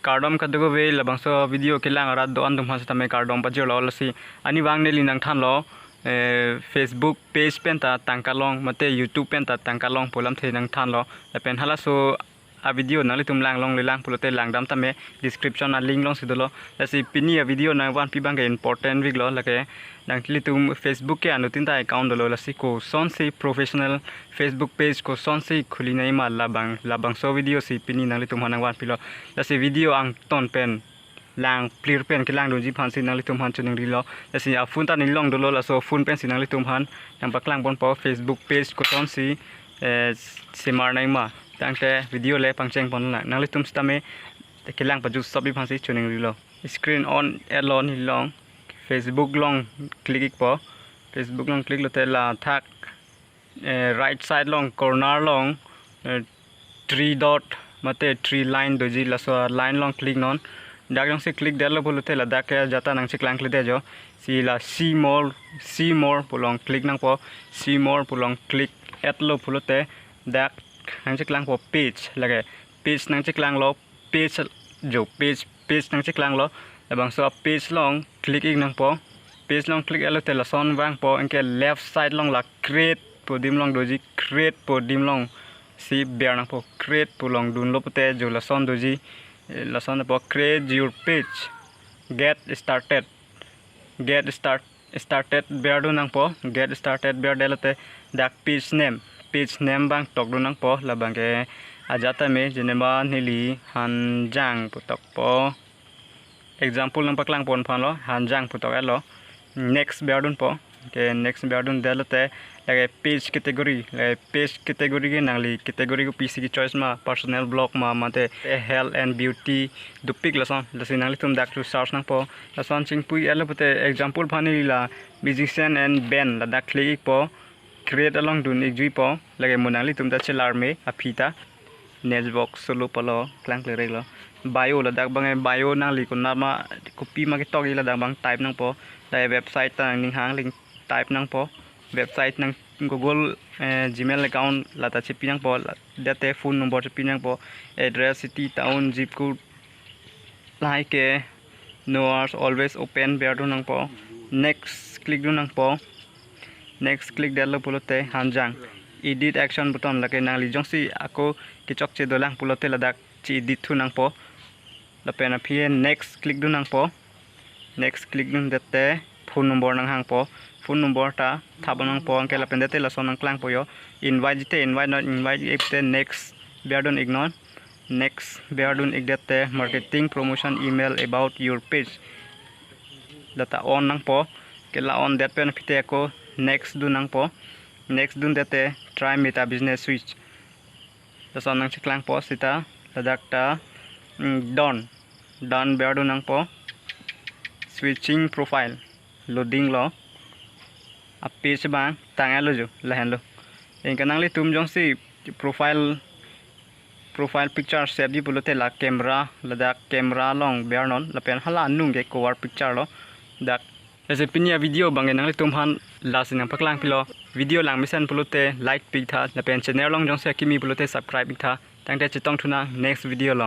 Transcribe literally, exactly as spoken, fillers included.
Kardom kadokave, labangso video kelang arat do-an atum aphan sitame kardom pajirlo. Lasi arnivang neli nangthanlo, eh, Facebook page pen ta tangka long, mate YouTube pen ta tangka long pu alamthe nangthanlo. Lapen halaso a video nanglitum lang longle lang pulote langdam tame, description a link alongsi dolo. Lasi pini a video nangvanpi abangke important veklo, lake nanglitum Facebook ke anuttin ta account dolo, lasi kosonsi professional Facebook page kosonsi khuli nangji ma, labang, labangso video si pini nanglitum aphan nangvanpilo. Lasi video angton pen lang clear pen kelangdunji aphansi nanglitum aphan choningrilo. Lasi a phone ta neli along dolo, laso phone pensi nanglitum aphan nangpaklang ponpo, Facebook page kosonsi, eh, semar nangji ma. Tangte video le pangcheng pon lang. Nanglitum sitame kelang pajut stop ji aphansi choningrilo. Screen on etlo neli along. Facebook along click ikpo. Facebook along click lote la thak, eh, right side along corner along, eh, three dot mate three line doji, laso line along click non. Dak jongsi click detlo pulote ladak ke ajat ta nangcheklang kledetjo. Si la see more, see more pu along click nangpo. See more pu along click etlo pulote dak nangcheklangpo page, lake page nangcheklanglo, page jo, page, page nangcheklanglo. Labangso a page along click ik nangpo. Page along click etlote lason vangpo, anke left side along la create pu adim along doji, create pu adim alongsi ber nangpo. Create pu along dunlo pute jo lason doji, eh, lason po, "Create your page, get started." Get start, started berdun nangpo. Get started berdetlote dak page name, page name abang tokdun nangpo. Labangke ajat tame, jenema neli Hanjang pu tokpo. Example nangpaklang pon aphanlo, Hanjang pu tok etlo. Next berdunpo. Ke next berdundetlote lake page category, lake page category ke nangli category kopisi ke-choice ma, personal blog ma, mate health and beauty, dopik lason. Lasi nanglitum dak chu search nangpo. Lason chingpui etlo pute example aphan neli la musician and band, ladak click ikpo. Create along dun ikjuipo. Lake mo nanglitum ta chelarme aphi ta. Network solo palo, klang klereklo. Bio, ladak abang bio nangli konat ma, kopima ketokji ladak abang type nangpo. Lake website ta nangning hang link type nangpo. Website nang Google, eh, Gmail account lata chepi nangpo. La, date phone number chepi nangpo. Address, city, town, zip code, lahai ke no hours, always open berdun nangpo. Next click dun nangpo. Next click detlo pulote Hanjang edit action button, lake nangli jongsi ako kechokche dolang pulote ladak che-edit thu nangpo. Lapen aphi next click dun nangpo. Next click dundetlote phone number nanghangpo. Phone number ta thap nangpo, anke lapen date lason nangklangpo jo. Invite jite invite non, invite ipte next berdun ik non. Next berdun ikdetlote marketing promotion email about your page, lata on nangpo. Ke la ondet pen aphi te ako next dun nangpo. Next dundetlote try Meta Business Suite, lason nangcheklangpo seta. Ladak ta, mm, done, done berdun nangpo. Switching profile, loading lo. A page abang tang etlo jo, lahenlo. Anke nanglitum jongsi profile, profile picture save ji pulote la camera, ladak camera along bernon, lapen hala anung ke cover picture lo. Dak, lasi pini a video abangke nanglitum aphan lasi nangpaklangpilo. Video langmesen pulote like piktha, lapen channel along jongsi akimi pulote subscribe piktha. Tangte chetong thunang next video along.